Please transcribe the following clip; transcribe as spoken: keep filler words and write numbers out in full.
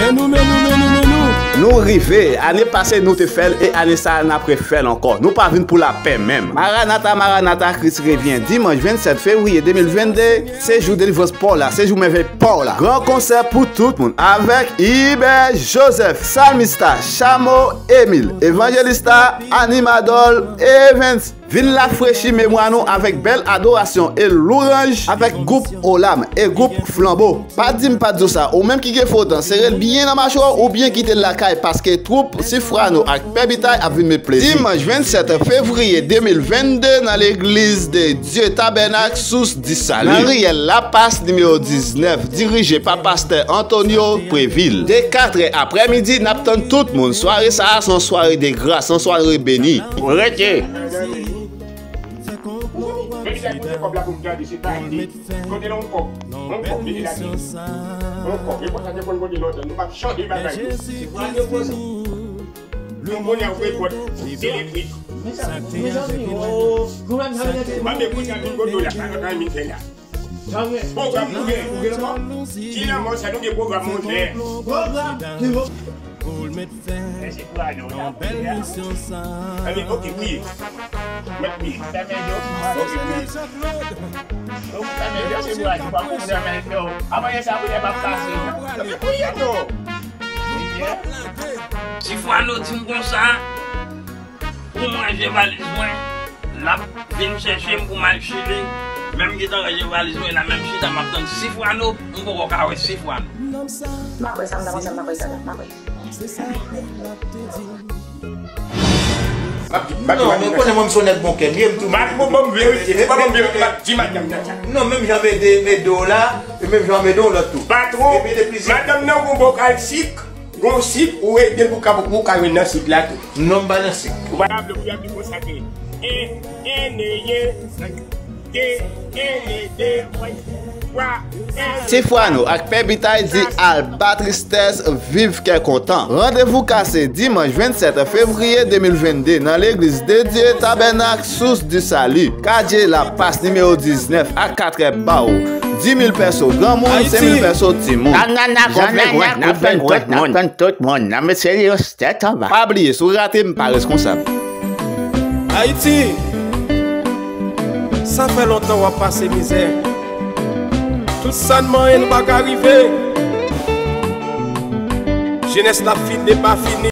Men nou, men nou, men nou, men nou. Nou rive. Ane pase nou te fè l e ane sa a n ap refè l ankò. Nou pa vin pou lapè menm. Maranata, Maranata, Kris revyen. Dimanch vennsèt fevriye de mil vennde, se jou delivrans pa w la, se jou mèvèy pa w la. Gran konsè pou tout moun avèk Ibè Joseph, Salmista, Chamo, Emil, Evangelista, Animadol, Evans. Vin rafrechi memwa nou avèk bèl adorasyon e louwanj avèk gwoup Olam e gwoup Flanbo. Pa di m pa t di w sa, ou menm ki gen fo tan, sere l byen nan machwa w oubyen kite l lakay, paske twoup Sifwano ak Pè Bitay ap vin met plezi. Dimanch vennsèt fevriye de mil vennde nan Legliz de Dye Tabènak Sous di Sali, nan riyèl Lapas nimewo diznèf, dirije pa pastè Antonio Prévil. De katrè aprèmidi, n ap tann tout moun. Sware sa a se yon sware de gras, yon sware beni. Rete. Mezanmi, mezanmi, kote kòb la pou m gade, se pa li. Kote l yon kòb? Yon kòb, mete la di. Yon kòb. E konsa te konn kote lòt, nou p ap chanje bagay yo. Nou konnen w repòt elektrik. Mezanmi, mezanmi, oh, nou menm sa vin ete. Mande kounye a vin kote w la, sa nou ka vin fè la. Pwogram nou gen. Ou gen lanmò? Ki lanmò sa, nou gen pwogram monchè. Pwogram, ki pwogram? Mèsi pou ane w la. Anben, oke, priye. Mèt priye. Fèmen je w. Oke, priye. Donk, fèmen je w, se pou ane w pa pou fèmen je w. Avan yè sa, pou lè m ap pase. Anben, priye non. Sifwano di m konsa, pou m ranje valiz mwen, l ap vin chèche m pou m al Chili. Menm gentan ranje valiz mwen, la menm chita, m ap tann Sifwano, m poko ka wè Sifwano. M ap wè sa, m ta panse m ap wè sa, m ap wè. M ap di, m ap di, non, men konnen mwen, m se yon nèg bon kè, m ye, m tou. M ap, bon, bon, verite, se pa bon, verite, m ap di madanm nan sa. Non, menm jan m ede, m ede w la, e menm jan m ede w lòt tou. Patwon, madanm nan gon bokal sik. Gon sik, ou ede pou ka, pou ka jwenn nan sik la tou. Non, m pa nan sik. Ou pa vle pou y ap di konsa ke en, en, yen, de, en, de, twa, en. Sifwano ak Pè Bitay di al ba tristès, viv kè kontan. Randevou kase dimanch vennsèt fevriye de mil vennde nan Legliz de Dye Tabènak Sous di Sali, Kadye Lapas nimewo diznèf a katrè bawo. Dis mil pèso granmoun, senk mil pèso timoun. Janana, kout bengwen, n ap tann tout moun, n ap tann tout moun. Nan mesye yo, tèt anba. Pa bliye, si w rate, m pa reskonsab. Ayiti, sa fè lontan w ap pase mizè. Tout sa n manyen, nou pa ka rive. Jenès la fin depafini.